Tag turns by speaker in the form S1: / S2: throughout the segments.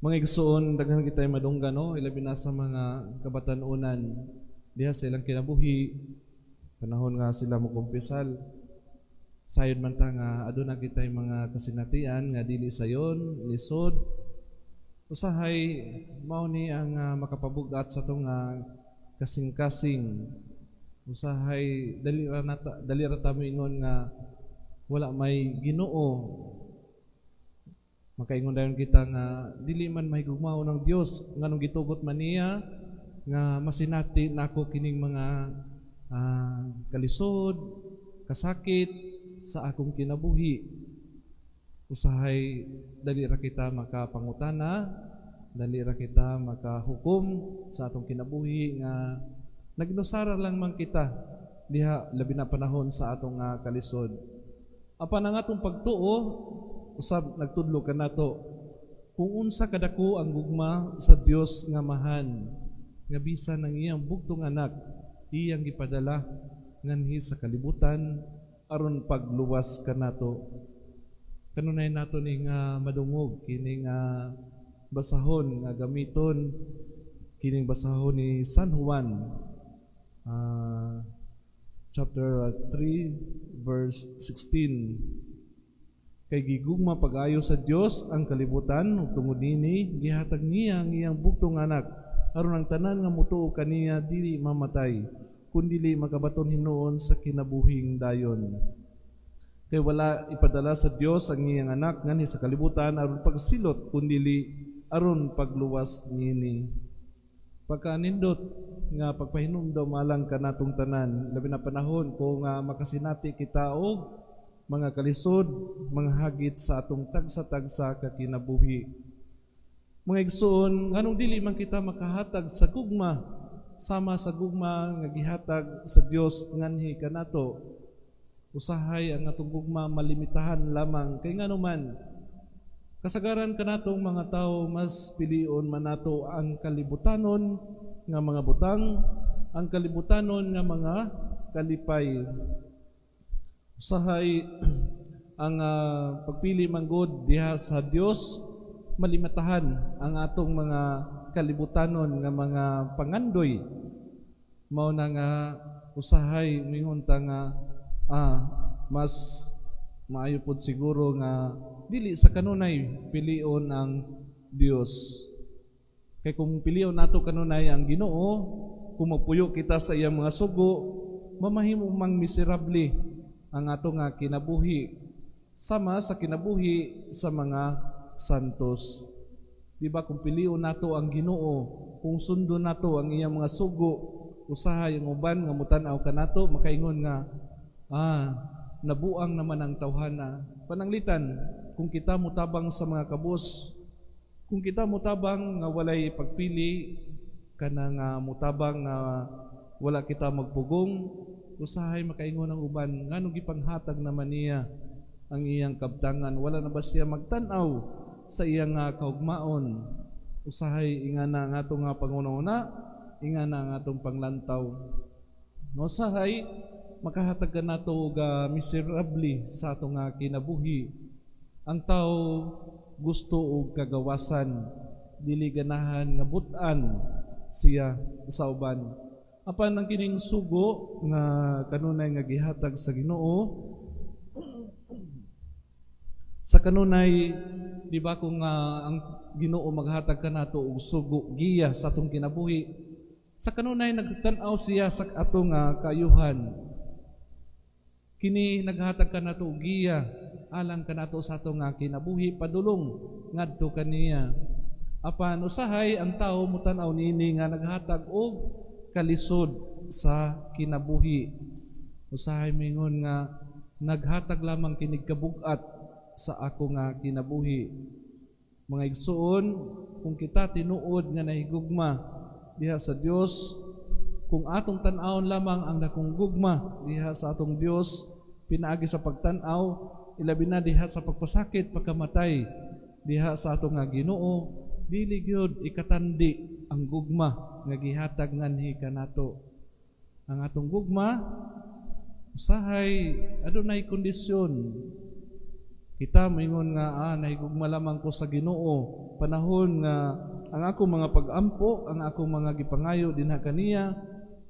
S1: Mga igsoon, daghan kitay madunggan, no, ilabi na sa mga kabatan-onan diha sa ilang kinabuhi, panahon nga sila mokumpisal. Sayod man ta nga aduna kitay mga kasinatian nga dili sayon, lisod. Usahay mao ni ang makapabugat sa atong kasing-kasing. Usahay dali ra nata, dali ra ta moingon nga wala may Ginoo. Makaingon dayon kita nga dili man mahigugmaon ang Dios, nganong gitugot man niya nga masinati nako kining mga kalisod, kasakit sa akong kinabuhi. Usahay dali ra kita makapangutana, dali ra kita makahukom sa atong kinabuhi nga nagnusara lang man kita diha, labi na panahon sa atong kalisod. Apan ang atong pagtuo usab nagtudlo kanato kung unsa kadako ang gugma sa Dios nga Amahan, nga bisan ang iyang bugtong anak iyang gipadala nganhi sa kalibutan aron pagluwas kanato. Kanunay nato ni nga madungog kini nga basahon nga gamiton, kining basahon ni San Juan, chapter 3 verse 16: "Kay gigugma pag-ayo sa Dios ang kalibutan ug tungod nini gihatag niya ang iyang bugtong anak, aron ang tanan nga mutuo kaniya dili mamatay kundili makabaton hinuon sa kinabuhing dayon. Kay wala ipadala sa Dios ang iyang anak nganhi sa kalibutan aron pagsilot, kundili aron pagluwas niini." Pagkanindot nga pagpahinumdom alang kanatong tanan, labi na panahon kung makasinati kita og mga kalisod, mga hagit sa atong tagsa-tagsa ka kinabuhi. Mga igsoon, nganong dili man kita makahatag sa gugma sama sa gugma nga gihatag sa Dios nganhi kanato? Usahay ang atong gugma malimitahan lamang, kay ngano man kasagaran kanatong mga tao, mas pilion man nato ang kalibutanon nga mga butang, ang kalibutanon nga mga kalipay. Usahay ang pagpili manggod diha sa Dios, malimitahan ang atong mga kalibutanon nga mga pangandoy. Mao na nga usahay mingon ta nga mas maayo pod siguro nga dili sa kanunay pilion ang Dios. Kay kung pilion nato kanunay ang Ginoo, kung magpuyo kita sa iyang mga sugo, mamahimo mang miserable ang ato nga kinabuhi sama sa kinabuhi sa mga santos. Di ba, kung pilion nato ang Ginoo, kung sundon nato ang iyang mga sugo, usahay ang uban nga mutan-aw kanato makaingon nga nabuang naman ang tawhana. Pananglitan kung kita mutabang sa mga kabus, kung kita mutabang nga walay pagpili, kana nga mutabang nga wala kita magpugong, usahay makaingon ang uban, "Nganong gipanghatag naman niya ang iyang kabtangan? Wala na ba siya magtan-aw sa iyang kaugmaon?" Usahay ingana ang atong nga panguna-una, ingana ang atong panglantaw. No, usahay makahatag kanato og miserable sa atong nga kinabuhi. Ang tao gusto og kagawasan, dili ganahan nga but-an siya sa uban. Apan ang kining sugo nga kanunay nga gihatag sa Ginoo sa kanunay, di ba, kung ang Ginoo maghatag kanato og sugo, giya sa atong kinabuhi, sa kanunay nagtan-aw siya sa atong kaayuhan. Kini naghatag kanato og giya alang kanato sa atong kinabuhi padulong ngadto kaniya. Apan usahay ang tao mutan-aw nini nga naghatag og kalisod sa kinabuhi. Usahay mingon nga naghatag lamang kinig kabugat sa ako nga kinabuhi. Mga igsoon, kung kita tinuod nga nahigugma diha sa Dios, kung atong tan-awon lamang ang dakong gugma diha sa atong Dios pinaagi sa pagtan-aw, ilabi na diha sa pagpasakit, pagkamatay diha sa atong nga Ginoo, dili gyud ikatandi ang gugma nga gihatag nganhi kanato. Ang atong gugma usahay adunay kondisyon. Kita moingon nga nahigugma lamang ko sa Ginoo panahon nga ang akong mga pag-ampo, ang akong mga gipangayo dinha kaniya,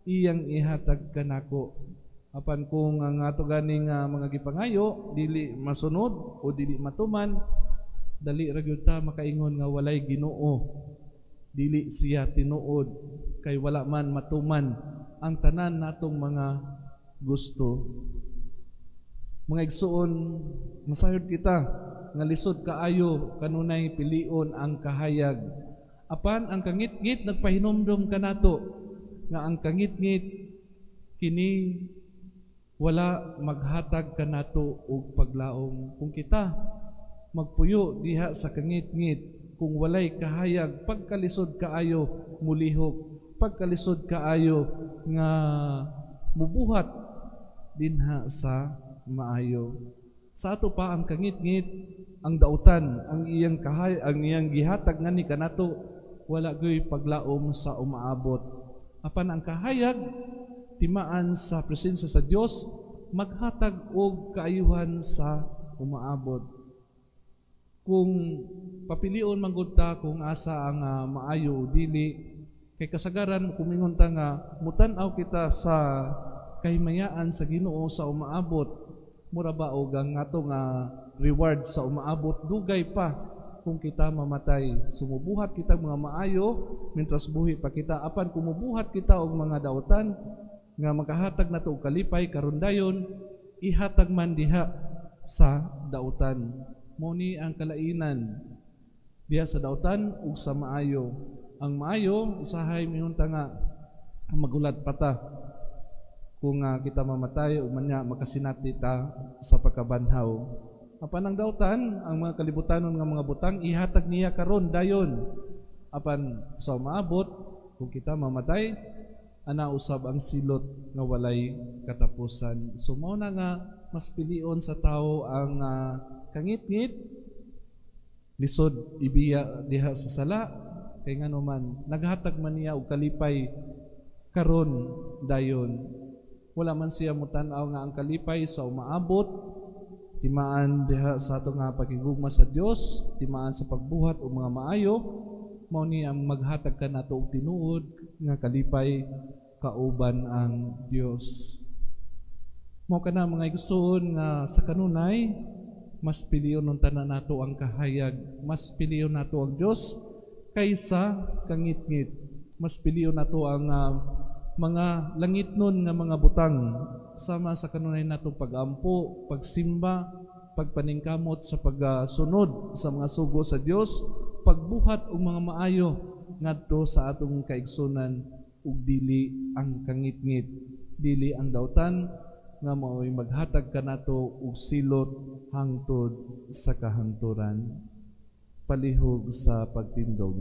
S1: iyang ihatag kanako. Apan kung ang ato ganing mga gipangayo dili masunod o dili matuman, dali ra gyud ta makaingon nga walay Ginoo. Dili siya tinuod kay wala man matuman ang tanan natong mga gusto. Mga igsuon, masayod kita nga lisod kaayo kanunay pilion ang kahayag. Apan ang kangitngit nagpahinumdom kanato nga ang kangitngit kini wala maghatag kanato og paglaom. Kung kita magpuyo diha sa kangitngit, kung walay kahayag, pagkalisod kaayo mulihok, pagkalisod kaayo nga mubuhat dinha sa maayo. Sa ato pa ang kangitngit, ang dautan, ang iyang kahay, ang iyang gihatag ngani kanato, wala gyoy paglaom sa umaabot. Apan ang kahayag timaan sa presensya sa Dios, maghatag og kaayuhan sa umaabot. Kung papilion man gud ta kung asa ang maayo o dili, kay kasagaran kumingon ta nga mutan-aw kita sa kahimayaan sa Ginoo sa umaabot, mura ba og ang ato nga reward sa umaabot dugay pa kung kita mamatay. Sumubuhat kita mga maayo mientras buhi pa kita, apan kung mubuhat kita og mga dautan nga makahatag nato og kalipay karon dayon, ihatag man diha sa dautan. Mao ni ang kalainan diha sa dautan ug sa maayo. Ang maayo usahay mingon ta nga magulad pa ta kung kita mamatay ug manya makasinati ta sa pagkabanhaw. Apan ang dautan, ang mga kalibutanon nga mga butang, ihatag niya karon dayon. Apan sa umaabot, kung kita mamatay, ana usab ang silot nga walay katapusan. So mao na nga mas pilion sa tao ang kangitngit, lisod ibiya diha sa sala, kay ngano man naghatag man niya og kalipay karon dayon. Wala man siya mutan-aw nga ang kalipay sa umaabot timaan diha sa ato nga pagigugma sa Dios, timaan sa pagbuhat og mga maayo, mao ni ang maghatag kanato og tinuod nga kalipay kauban ang Dios. Mao kana, mga igsoon, nga sa kanunay mas pilion unta na nato ang kahayag, mas pilion nato ang Dios kaysa kangitngit. Mas pilion nato ang mga langitnon nga mga butang sama sa kanunay nato pagampo, pagsimba, pagpaningkamot sa pagsunod sa mga sugo sa Dios, pagbuhat og mga maayo ngadto sa atong kaigsunan ug dili ang kangitngit, dili ang dautan nga mao'y maghatag kanato og silot hangtod sa kahangturan. Palihog sa pagtindog.